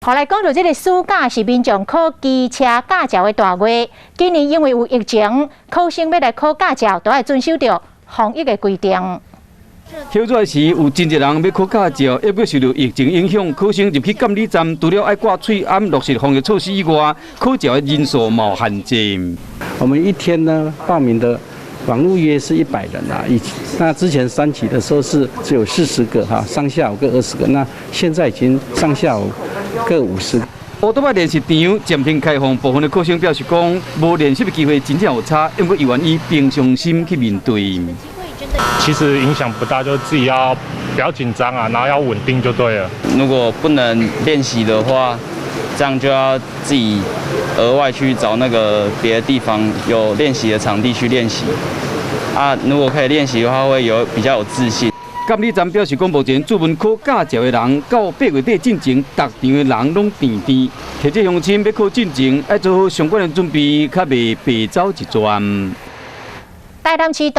後來講到這个暑假是民眾考機車駕照的大月，今年因為有疫情，考生欲來考駕照都愛遵守著防疫的規定。歇熱時有真濟人欲考駕照，猶閣受著疫情影響，考生入去監理站，除了愛掛喙罨落實防疫措施以外，考照的人數嘛有限制。我們一天呢報名的網路約是100人啊，以那之前三級的時候是只有40個哈，上下午各20個，那現在已經上下午各50。烏托邦練習場暫停開放，部分的考生表示講，無練習的機會真正有差，毋過伊願意平常心去面對。其實影響不大，就自己要不要緊張啊，然後要穩定就對了。如果不能練習的話，這樣就要自己額外去找那個別的地方有練習的場地去練習。啊，如果可以練習的話，會有比較有自信。監理站表示講，目前注文考駕照的人，到8月底進前，逐場的人攏甜甜。提醒鄉親欲考進前，愛做好相關的準備，較袂白走一轉。台南市。